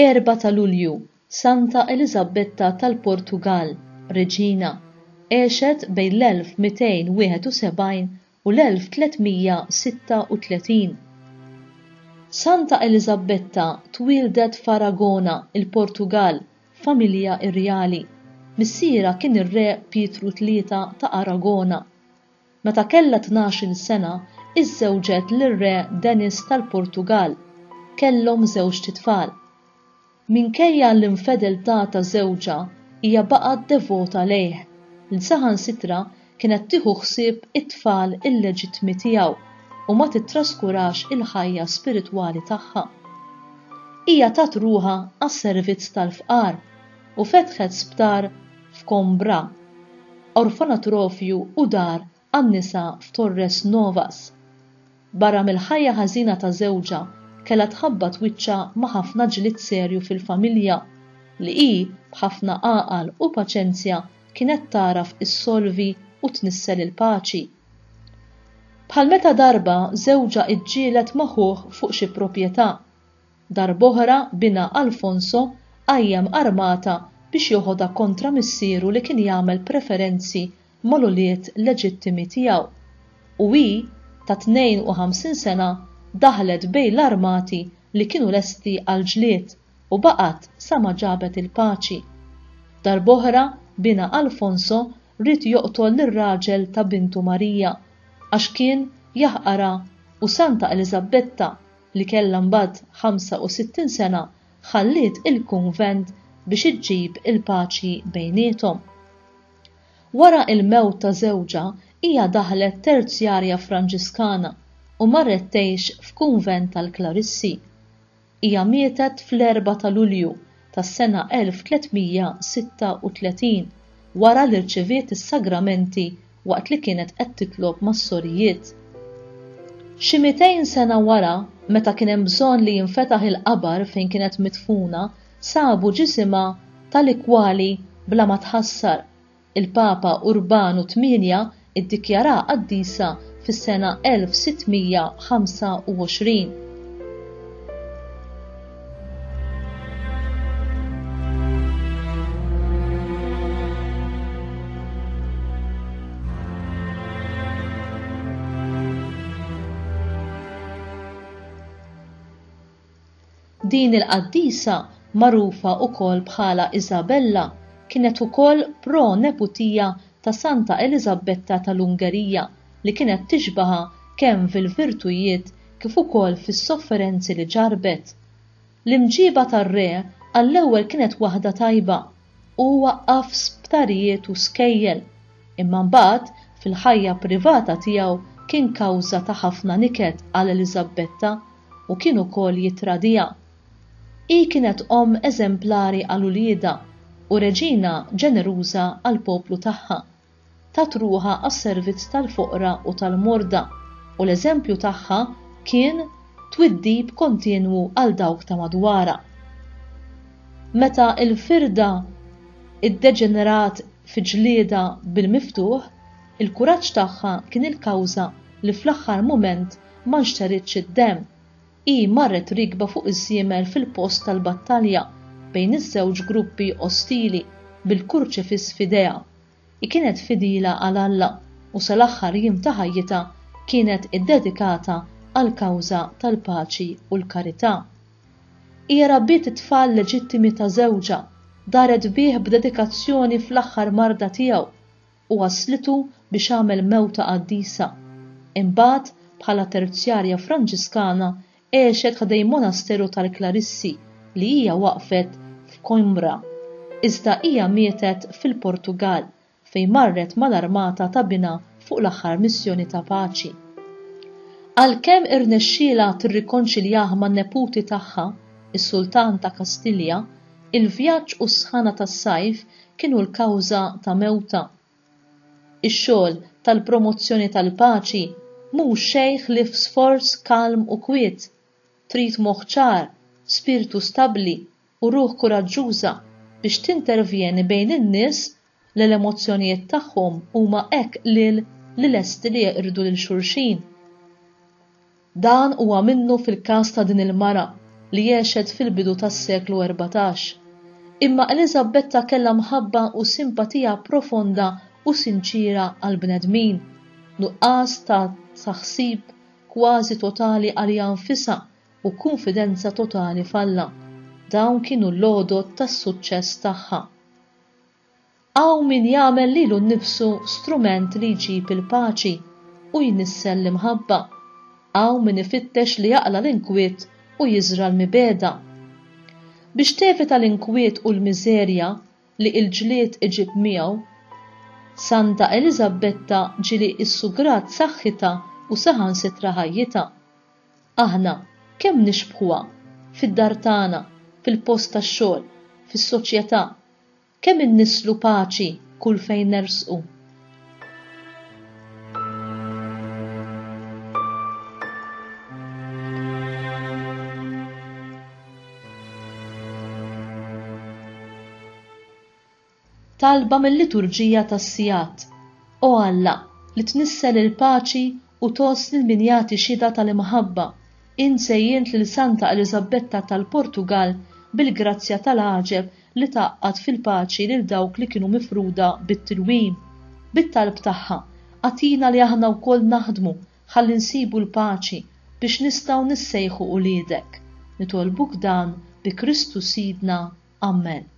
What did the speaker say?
Erbgħa ta' Lulju, Santa Eliżabetta tal-Portugall, Reġina, għexet bejn l-1271 u l-1336. Santa Eliżabetta twieldet f'Aragona, il-Portugall, f'familja irjali. Missierha kien ir-Re Pietru Tlieta ta' Aragona. Meta kellha tnax-il sena, iżżewġet lir-Re Denis tal-Portugall. Kellhom żewġt itfal. Minkejja l-infedeltà ta' żewġha, hija baqgħet devota lejh, li saħansitra kienet tieħu ħsieb it-tfal illeġittmi tiegħu u ma tittraskurax il-ħajja spiritwali tagħha. Hija tat ruħha għas-servizz tal-fqar u fetħet sptar f'Coimbra, orfanatrofju u dar għan-nisa f'Torres Novas. Barra mill-ħajja ħażina ta' żewġha, kellha tħabbat wiċċha ma' ħafna ġlied serju fil-familja, li hi, b'ħafna għaqal u paċenzja, kienet tagħraf issolvi u tnissel il-paċi. Bħal meta darba żewġha iġġieled ma' ħuh fuq xi proprjetà. Darb'oħra binha Alfonso qajjem armata biex joħodha kontra missieru li kien jagħmel preferenzi mal-ulied leġittimi tiegħu, u hi, ta' 52 sena, daħlet bejn l-armati li kienu lesti għall-ġlied u baqgħet sa ma ġabet il-paċi. Darb'oħra binha Alfonso ried joqtol lir-raġel ta' bintu Marija għax kien jaħqarha u Santa Eliżabbetta, li kellha mbagħad 65 sena, ħalliet il-kunvent biex iġġib il-paċi bejniethom. Wara il-mewt ta' żewġha hija daħlet terzjarja Franġiskana u marret tgħix f'kunvent tal-Klarissi. Hija mietet fl-erbgħa ta' Lulju tas-sena 1336 wara li rċiviet is-sagramenti waqt li kienet qed titlob mas-sorijiet. Xi 200 sena wara, meta kien hemm bżonn li jinfetaħ il-qabar fejn kienet midfuna, sabu ġisimha tal-ikwali bla ma tħassar. Il-Papa Urbanu Tmienja ddikjaraha qaddisa fis-sena 1625. Din il-qaddisa, magħrufa wkoll bħala Isabella, kienet ukoll pro-neputija ta' Santa Eliżabbetta tal-Ungerija li kienet tixbahha kemm fil-virtujiet kif ukoll fis-sofferenzi li ġarrbet. L-imġiba tar-re għall-ewwel kienet waħda tajba, hu waqqaf sptarijiet u skejjel, imma mbagħad fil-ħajja privata tiegħu kien kawża ta' ħafna niket għal Eliżabbetta u kien ukoll jittradiha. Hi kienet omm eżemplari għal uliedha u reġina ġeneruża għall-poplu tagħha. Tat ruħha għas-servizz tal-foqra u tal-morda u l-eżempju tagħha kien twiddib kontinwu għal dawk ta' madwarha. Meta l-firda iddeġenerat fi ġlieda bil-miftuħ, il-kuraġġ tagħha kien il-kawża li fl-aħħar mument ma nxteridx id-demm. Hi marret riekba fuq iż-żiemel fil-post tal-battalja bejn iż-żewġ gruppi ostili bil-kurċifiss f'idejha. Hi kienet fidila għal Alla u sal-aħħar jiem ta' ħajjitha kienet iddedikata għall-kawża tal-paċi u l-karità. Hija rabbiet it-tfal leġittimi ta' żewġha, daret bih b'dedikazzjoni fl-aħħar marda tiegħu, u wasslitu biex għamel mewta qaddisa. Imbagħad, bħala terzjarja Franġiskana, għexet ħdejn monasteru tal-Klarissi li hija waqqfet f'Coimbra. Iżda hija mietet fil-Portugall fejn marret mal-armata ta' binha fuq l-aħħar missjoni ta' paċi. Għalkemm irnexxielha tirrikonċiljah man-neputi tagħha, is-Sultan ta' Kastilja, il-vjaġġ u s-sħana tas-sajf kienu l-kawża ta' mewtha. Ix-xogħol tal-promozzjoni tal-paċi mhux xejn ħlief sforz kalm u kwiet. Trid moħħ ċar, spirtu stabbli u ruħ kuraġġuża biex tintervjeni bejn in-nies li l-emozzjonijiet tagħhom huma hekk qliel li lesti li jeqirdu lil xulxin. Dan huwa minnu fil-każ ta' din il-mara. li għexet fil-bidu tas-seklu 14. Imma Eliżabbetta kellha mħabba u simpatija profonda u sinċiera għall-bnedmin, nuqqas ta' taħsib kważi totali għaliha nfisha u kunfidenza totali f'Alla. Dawn kienu l-għodod tas-suċċess tagħha. Hawn min jagħmel lilu nnifsu strument li jġib il-paċi u jnissel l-imħabba. Hawn min ifittex li jaqla' l-inkwiet u jiżra' l-mibegħda. Biex tevita l-inkwiet u l-miżerja li l-ġlied iġib miegħu, Santa Eliżabbetta ġieli issugrat saħħitha u saħansitra ħajjitha. Aħna kemm nixbħuha, fid-dar tagħna, fil-post tax-xogħol, fis-soċjetà, Kemm innisslu paċi kull fejn nersqu. Talba mil-Liturġija tas-Sigħat O Alla, li tnissel il-paċi u tgħożż lil min jagħti xhieda tal-imħabba, int żejjint lil Santa Eliżabbetta tal-Portugall bil-grazzja tal-għaġeb li tgħaqqad fil-paċi lil dawk li kienu mifruda bit-tilwim. Bit-talb tagħha, agħtina li aħna wkoll naħdmu ħalli nsibu l-paċi biex nistgħu nissejħu uliedek. Nitolbuk dan bi Kristu Sidna. Ammen.